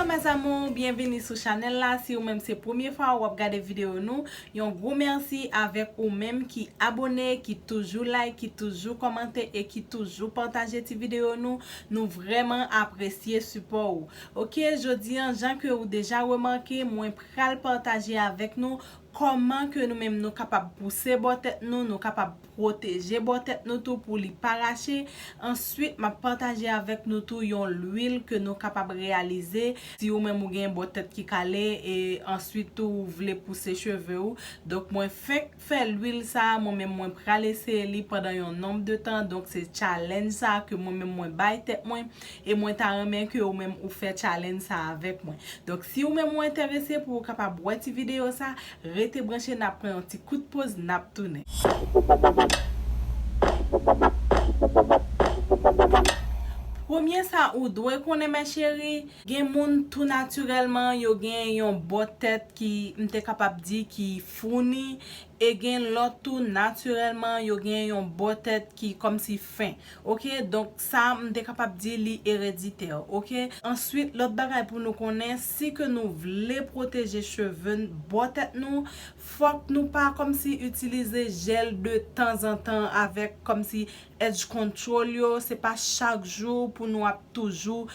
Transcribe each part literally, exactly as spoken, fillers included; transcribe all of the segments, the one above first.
Mes amours, byenvini sou chanèl la. Si ou menm se premye fwa w ap gade videyo nou, yon gwo mèsi avèk ou menm ki abone, ki toujou like, ki toujou kòmante e ki toujou pataje ti videyo nou. Nou vrèman apresye sipò ou. Oke, jodi an, jan ke ou deja remake, mwen pral pataje avèk nou kòman ke nou menm nou kapab pouse bò tèt nou, nou kapab pwoteje bò tèt nou tou pou li pa rache. Answit, m ap pataje avèk nou tou yon lwil ke nou kapab reyalize si ou menm ou gen bò tèt ki kale e answit tou ou vle pouse cheve ou. Donk, mwen fenk fè lwil sa a, mwen menm mwen pral eseye li pandan yon nonb de tan. Donk, se challenge sa a ke mwen menm mwen bay tèt mwen e mwen ta renmen ke ou menm ou fè challenge sa a avèk mwen. Donk, si ou menm ou enterese pou ou kapab wè ti videyo sa, rete branche, n ap pran yon ti kout poz, n ap tounen. Premye sa ou dwe konnen, mes chéries, gen moun tou natirèlman yo gen yon bò tèt ki, m te kapab di, ki founi, e gen lòt tou natirèlman yo gen yon bò tèt ki kòmsi fen. Oke, donk sa m te kapab di li ereditè, oke? Answit, lòt bagay pou nou konnen, si ke nou vle pwoteje cheve n-, bò tèt nou, fòk nou pa kòmsi itilize jèl de tanzantan avèk kòmsi edge control yo. Se pa chak jou pou nou ap toujou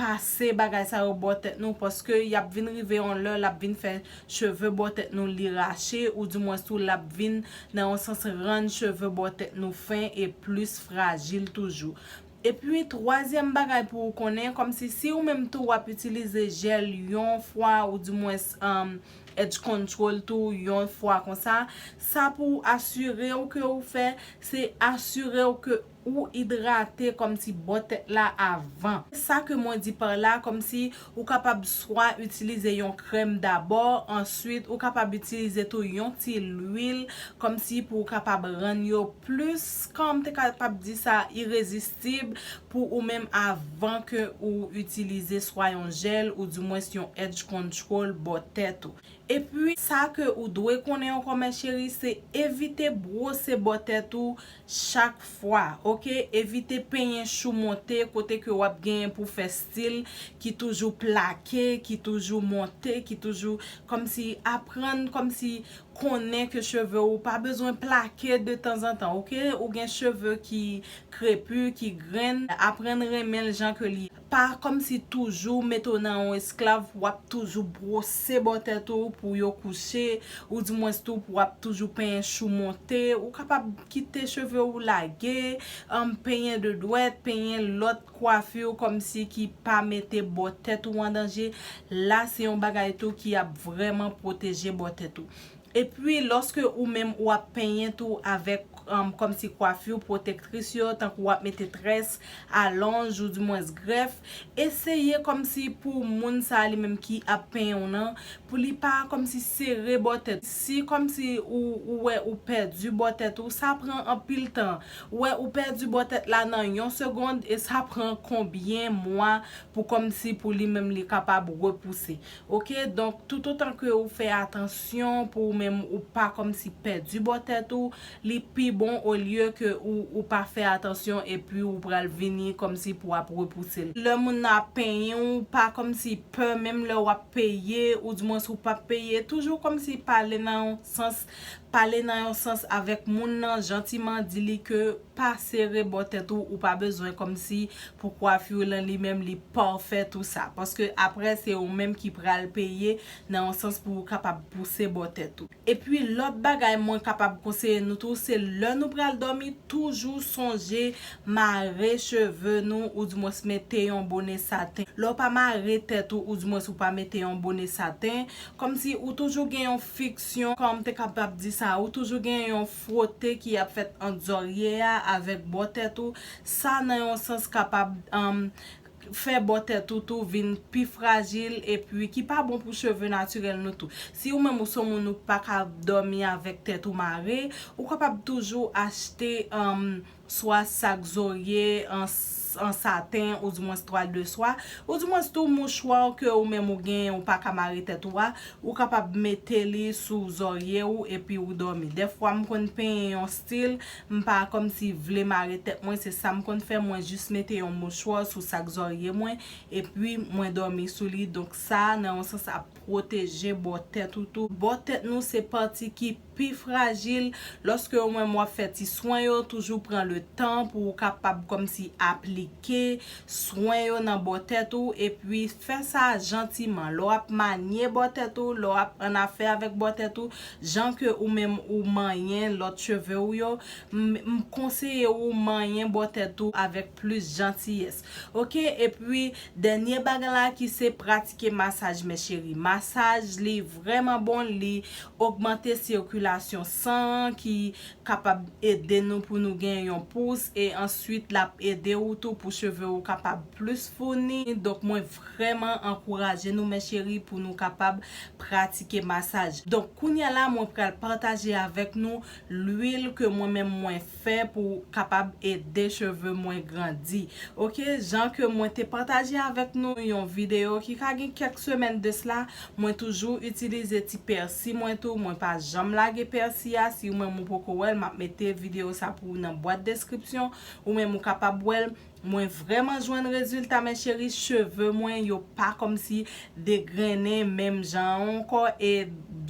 pase bagay sa yo bò tèt nou, paske y ap vin rive yon lè, l ap vin fè cheve bò tèt nou li rache, oudimwens tou l ap vin nan yon sans rann cheve bò tèt nou fen e plis frajil toujou. Epi, twazyèm bagay pou ou konnen, kòmsi si ou menm tou w ap itilize jèl yon fwa, oudimwens, um, edge control tou yon fwa konsa, sa pou asire w ke ou fè, se asire w ke ou idrate kòmsi bò tèt la avan. Sa ke mwen di pa la, kòmsi ou kapab swa itilize yon krèm dabò, answit ou kapab itilize tou yon ti lwil, kòmsi pou ou kapab rann yo plis, kòm te kapab di sa, irezistib pou ou menm avan ke ou itilize swa yon jèl oudimwens yon edge control bò tèt ou. Epi, sa ke ou dwe konnen ankò, mes chéries, se evite bwose bò tèt ou chak fwa, oke? Evite penyen chou monte, kote ke w ap genyen pou fè stil ki toujou plake, ki toujou monte, ki toujou kòmsi aprann, kòmsi konnen ke cheve ou pa bezwen plake de tanzantan, oke? Ou gen cheve ki krepi, ki grenn, aprann renmen l jan ke li. Pa kòmsi toujou mete w nan yon esklav, w ap toujou bwose bò tèt ou pou yo kouche, oudimwens tou pou w ap toujou penyen chou monte. Ou kapab kite cheve ou lage, um, penyen de dwèt, penyen lòt kwafi kòmsi ki pa mete bò tèt ou an danje. La, se yon bagay tou ki ap vrèman pwoteje bò tèt ou. Epi, lòske ou menm ou ap penyen tou avèk, um, kòmsi kwafi pwotektris yo, tankou w ap mete très, alonj, oudimwens grèf, eseye kòmsi pou moun sa a li menm ki ap penyen w nan, pou li pa kòmsi sere bò tèt. Si kòmsi ou, ou wè ou pèdi bò tèt ou, sa pran anpil tan. Ou wè ou pèdi bò tèt la nan yon segonn, e sa pran konbyen mwa pou kòmsi pou li menm li kapab repouse. Oke, donk, toutotan ke ou fè atansyon pou ou menm ou pa kòmsi pèdi bò tèt ou, li pi bon olye ke ou, ou pa fè atansyon epi ou pral vini kòmsi pou ap repouse l. Lè moun nan ap penyen w, pa kòmsi pè, menm lè w ap peye, oudimwens ou p ap peye, toujou kòmsi pale nan yon sans, pale nan yon sans avèk moun nan, jantiman, di li ke pa sere bò tèt ou, ou pa bezwen kòmsi pou kwafi w lan li menm li pafè tou sa. Paske aprè, se ou menm ki pral peye nan yon sans pou ou kapab pouse bò tèt ou. Epi, lòt bagay mwen kapab konseye nou tou, se lè nou pral dòmi, toujou sonje mare cheve nou, oudimwens mete yon bone saten. Lè w pa mare tèt ou, oudimwens ou pa mete yon bone saten, kòmsi ou toujou gen yon fiksyon, kòm te kapab di sa, ou toujou gen yon fwote ki ap fèt ant zòrye a avèk bò tèt ou. Sa, nan yon sans, kapab, um, fè bò tèt ou tou vin pi frajil epi ki pa bon pou cheve natirèl nou tou. Si ou menm ou se yon moun ou pa ka dòmi avèk tèt ou mare, ou kapab toujou achte, um, swa sak zòrye, an, an saten, oudimwens twal de swa, oudimwens tou mouchwa ke ou menm ou genyen, ou pa ka mare tèt ou a, ou kapab mete li sou zòrye ou epi ou dòmi. Dèfwa m konn penyen yon stil, m pa kòmsi vle mare tèt mwen, se sa m konn fè, mwen jis mete yon mouchwa sou sak zòrye mwen, epi mwen dòmi sou li. Donk sa, nan yon sans, ap pwoteje bò tèt ou tou. Bò tèt nou se pati ki pi frajil. Lòske ou menm w ap fè ti swen yo, toujou pran le tan pou ou kapab kòmsi aplike swen yo nan bò tèt ou, epi fè sa jantiman. Lè w ap manye bò tèt ou, lè w ap annafè avèk bò tèt ou, jan ke ou menm ou manyen lòt cheve ou yo, m, m konseye ou manyen bò tèt ou avèk plis jantiyès. Oke, epi dènye bagay la ki se pratike masaj, mes chéries. Masaj, li vrèman bon, li ogmante sikilasyon san an, ki kapab ede nou pou nou gen yon pous, e answit l ap ede ou tou pou cheve ou kapab plis founi. Donk, mwen vrèman ankouraje nou, mes chéries, pou nou kapab pratike masaj. Donk, kounye a la, mwen pral pataje avèk nou lwil ke mwen menm mwen fè pou kapab ede cheve mwen grandi. Oke, jan ke mwen te pataje avèk nou yon videyo ki ka gen kèk semèn de sla, mwen toujou itilize ti pèsi mwen tou, mwen pa janm lage pèsi a. Si ou menm ou poko wè l, m ap mete videyo sa pou ou nan bwat deskripsyon, ou menm ou kapab wè l. Mwen vrèman jwenn rezilta, mes chéries, cheve mwen yo pa kòmsi degrennen menm jan ankò, e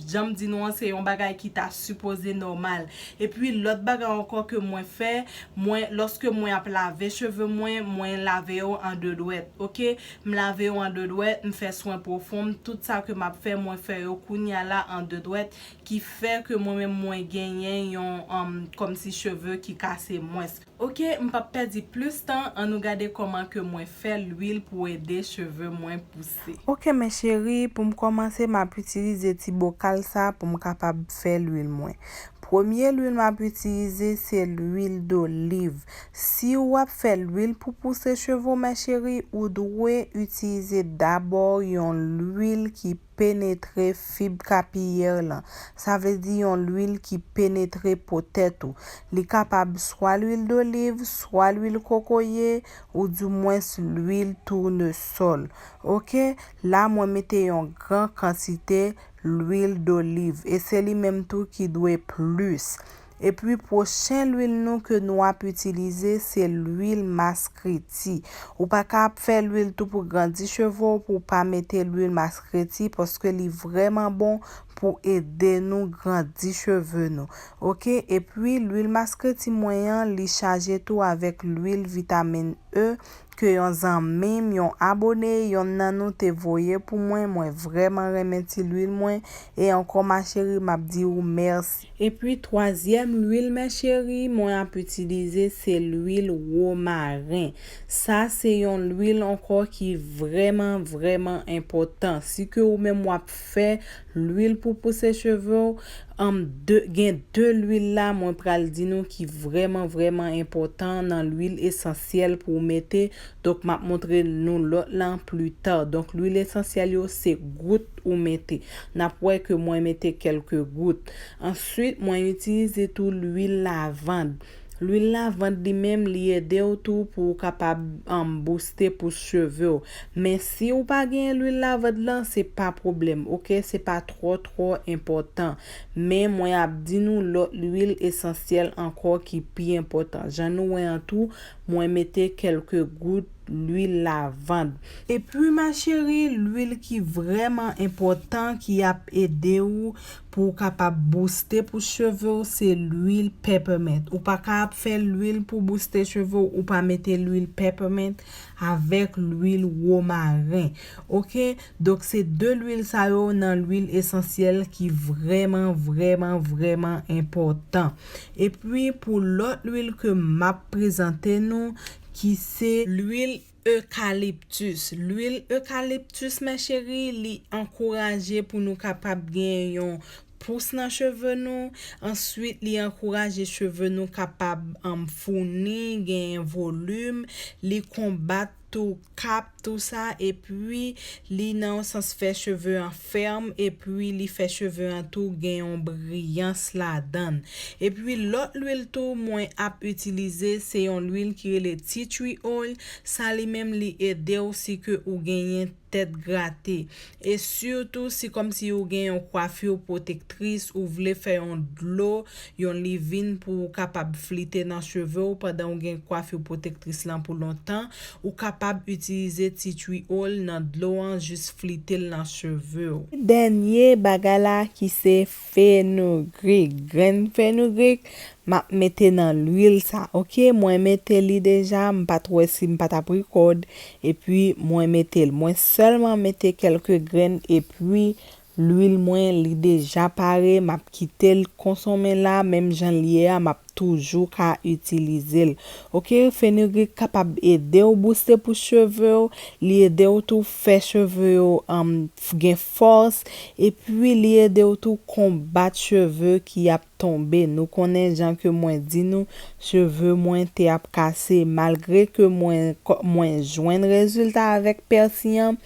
jan m di nou an, se yon bagay ki ta sipoze nòmal. Epi lòt bagay ankò ke mwen fè, mwen, lòske mwen ap lave cheve mwen, mwen lave yo an de dwèt, oke? M lave yo an de dwèt, m fè swen pwofon m, tout sa ke m ap fè, mwen fè yo kounye a la an de dwèt, ki fè ke mwen menm mwen genyen yon, um, kòmsi cheve ki kase mwens. Oke, m p ap pèdi plis tan, ann nou gade kòman ke mwen fè lwil pou ede cheve mwen pouse. Oke, mes chéries, pou m kòmanse, m ap itilize ti bokal sa pou m kapab fè lwil mwen. Premye lwil m ap itilize, se lwil doliv. Si w ap fè lwil pou pouse cheve w, mes chéries, ou dwe itilize dabò yon lwil ki penetre fib kapiyè lan. Sa vle di yon lwil ki penetre po tèt ou. Li kapab swa lwil doliv, swa lwil kokoye, oudimwens lwil tounesòl. Oke, la mwen mete yon gran kantite lwil doliv, e se li menm tou ki dwe plis. Epi pwochen lwil nou ke nou ap itilize, se lwil maskreti. Ou pa ka ap fè lwil tou pou grandi cheve w pou w pa mete lwil maskreti, paske li vrèman bon pou ede nou grandi cheve nou. Oke, epi lwil maskreti mwen an, li chaje tou avèk lwil vitamin E ke yon zanmi m, yon abone, yonn nan nou te voye pou mwen. Mwen vrèman renmen ti lwil mwen. E ankò, ma chérie, m ap di ou mèsi. Epi, twazyèm lwil, mes chéries, mwen ap itilize, se lwil womaren. Sa, se yon lwil ankò ki vrèman, vrèman enpòtan. Si ke ou menm w ap fè lwil pou pouse cheve w, um, de, gen de lwil la, mwen pral di nou ki vrèman, vrèman enpòtan nan lwil esansyèl pou w mete. Donk, m ap montre nou lòt lan pli ta. Donk, lwil esansyèl yo, se gout ou mete. N ap wè ke mwen mete kèlke gout. Answit, mwen itilize tou lwil lavand. Lwil lavand li menm, li ede w tou pou w kapab, um, booste pous cheve w. Men si w pa gen lwil lavand lan, se pa pwoblèm, oke? Se pa twò, twò enpòtan. Men mwen ap di nou lòt lwil esansyèl ankò ki pi enpòtan. Jan nou wè an tou, mwen mete kèlke gout lwil lavand. Epi, ma chérie, lwil ki vrèman enpòtan ki ap ede w pou w kapab booste pous cheve w, se lwil peppermint. Ou pa ka ap fè lwil pou booste cheve w, ou pa mete lwil peppermint avèk lwil womaren. Oke? Donk, se de lwil sa yo nan lwil esansyèl ki vrèman, vrèman, vrèman enpòtan. Epi, pou lòt lwil ke m ap prezante nou, ki se lwil ekaliptis. Lwil ekaliptis, mes chéries, li ankouraje pou nou kapab gen yon pous nan cheve nou. Answit, li ankouraje cheve nou kapab, um, founi, genyen volim. Li konbat tou kap, tou sa, epi li nan yon sans fè cheve an fèm, epi li fè cheve an tou gen yon briyans ladan l. Epi lòt lwil tou mwen ap itilize, se yon lwil ki rele tea tree oil. Sa li menm li ede w si ke ou genyen tèt grate. E sitou si kòmsi ou gen yon kwafi pwotektris, ou vle fè yon dlo, yon livin pou ou kapab flite nan cheve w pandan ou gen kwafi pwotektris lan pou lontan, ou kapab itilize tea tree oil nan dlo an, jis flite l nan cheve w. Dènye bagay la ki se fenugreek. Grenn fenugreek, m ap mete nan lwil sa, oke? Mwen mete li deja, m pa t wè si m pa t ap record, epi mwen mete l. Mwen sèlman mete kèlke grenn, epi lwil mwen, li deja pare, m ap kite l konsonmen la, menm jan l ye a, m ap toujou ka itilize l. Oke, fenugreek kapab ede w booste pou cheve w, li ede w tou fè cheve yo, um, f-, gen fòs, epi li ede w tou konbat cheve ki ap tonbe. Nou konnen jan ke mwen di nou, cheve mwen te ap kase, malgre ke mwen, mwen jwenn rezilta avèk pèsi an,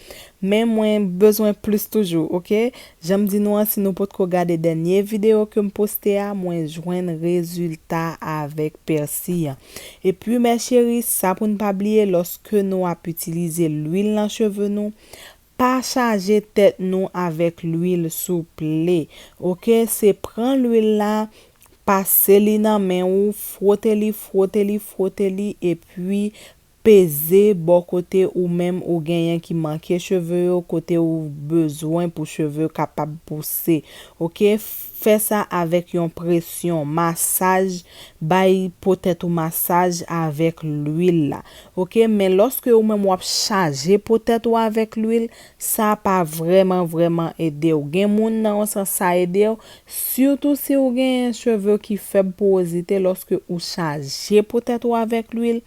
men mwen bezwen plis toujou, oke? Jan m di nou an, si nou potko gade dènye videyo ke m poste a, mwen jwenn rezilta avèk pèsi an. Epi, mè cheri, sa pou n pa bliye, lòske nou ap itilize lwil nan cheve nou, pa chaje tèt nou avèk lwil, souple. Oke, se pran lwil la, pase li nan men ou, fwote li, fwote li, fwote li, epi peze bò kote ou menm ou genyen ki manke cheve yo, kote ou bezwen pou cheve kapab pouse. Oke, fè sa avèk yon presyon, masaj, bay po tèt ou masaj avèk lwil la. Oke, men lòske ou menm w ap chaje po tèt ou avèk lwil, sa pa vrèman, vrèman ede w. Gen moun nan yon sans sa ede w, sitou si ou genyen cheve ki fèb porozite, lòske ou chaje po tèt ou avèk lwil,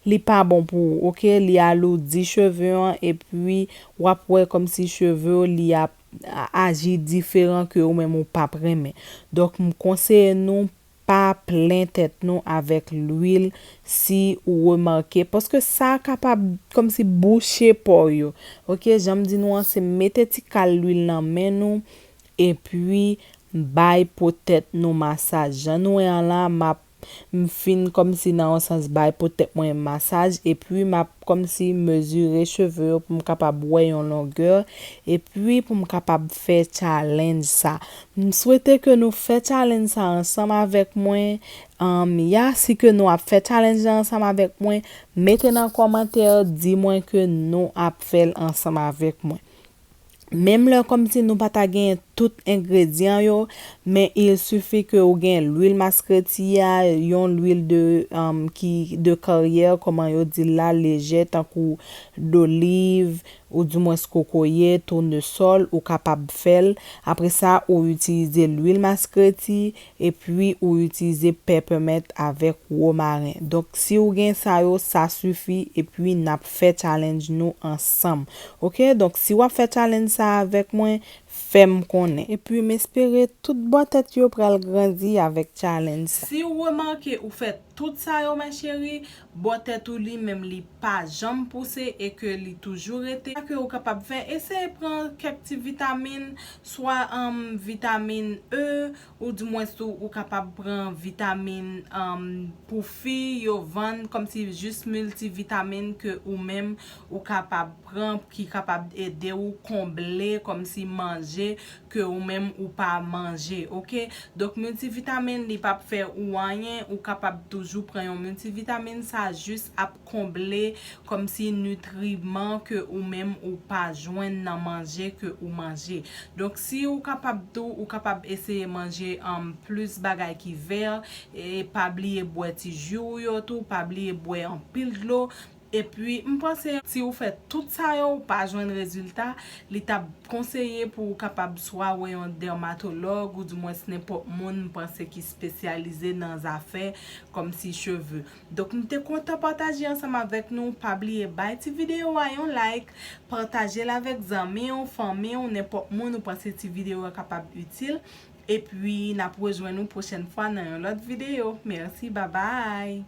li pa bon pou ou, oke? Li aloudi cheve an, epi w ap wè kòmsi cheve w, li ap a-, aji diferan ke ou menm ou p ap renmen. Donk, m konseye nou pa plen tèt nou avèk lwil si ou remake, paske sa kapab kòmsi bouche pò yo. Oke, jan m di nou an, se mete ti kal lwil nan men nou, epi bay po tèt nou masaj. Jan nou wè an la, m ap, m fin kòmsi nan yon sans bay po tèt mwen masaj, epi m ap kòmsi mezire cheve yo pou m kapab wè yon longè, epi pou m kapab fè challenge sa. M swete ke nou fè challenge sa ansanm avèk mwen. Anm, ya, si ke nou ap fè challenge la ansanm avèk mwen, mete nan kòmantè, di mwen ke nou ap fè l ansanm avèk mwen. Menm lè kòmsi nou pa ta genyen tout engredyan yo, men il suffit ke ou gen lwil maskreti a, yon lwil de, um, ki de karyè, kòman yo di l la, lejè, tankou doliv, oudimwens kokoye, tounesòl, ou kapab fè l. Apre sa, ou itilize lwil maskreti, epi ou itilize peppermint avèk womaren. Donk, si ou gen sa yo, sa sifi, epi n ap fè challenge nou ansanm. Oke? Donk, si w ap fè challenge sa avèk mwen, fè m konnen. Epi, m espere tout bò tèt yo pral grandi avèk challenge sa. Si w remake ou fè tout sa yo, ma chérie, bò tèt ou li menm li pa janm pouse e ke li toujou rete. Sa ke ou kapab fè, eseye pran kèk ti vitamin, swa, um, vitamin E, oudimwens tou, ou kapab pran vitamin, um, pou fi, yo vann kòmsi jis miltivitamin ke ou menm ou kapab pran, ki kapab ede ou konble kòmsi manje ke ou menm ou pa manje, oke? Donk, miltivitamin, li p ap fè ou anyen, ou kapab toujou pran yon miltivitamin, sa jis ap konble kòmsi nitriman ke ou menm ou pa jwenn nan manje ke ou manje. Donk, si ou kapab tou, ou kapab eseye manje, um, plis bagay ki vè, e pa bliye bwè ti ji w yo tou, pa bliye bwè anpil dlo. Epi, m panse si ou fè tout sa yo, ou pa jwenn rezilta, li t ap konseye pou ou kapab swa wè yon dèmatològ, oudimwens nenpòt moun, m panse, ki espesyalize nan zafè kòmsi cheve. Donk, m te kontan pataje ansanm avèk nou. Pa bliye bay ti videyo a yon like, pataje l avèk zanmi w, fanmi w, nenpòt moun ou panse ti videyo a kapab itil. Epi, n ap rejwenn ou pwochèn fwa nan yon lòt videyo. Mèsi, babay!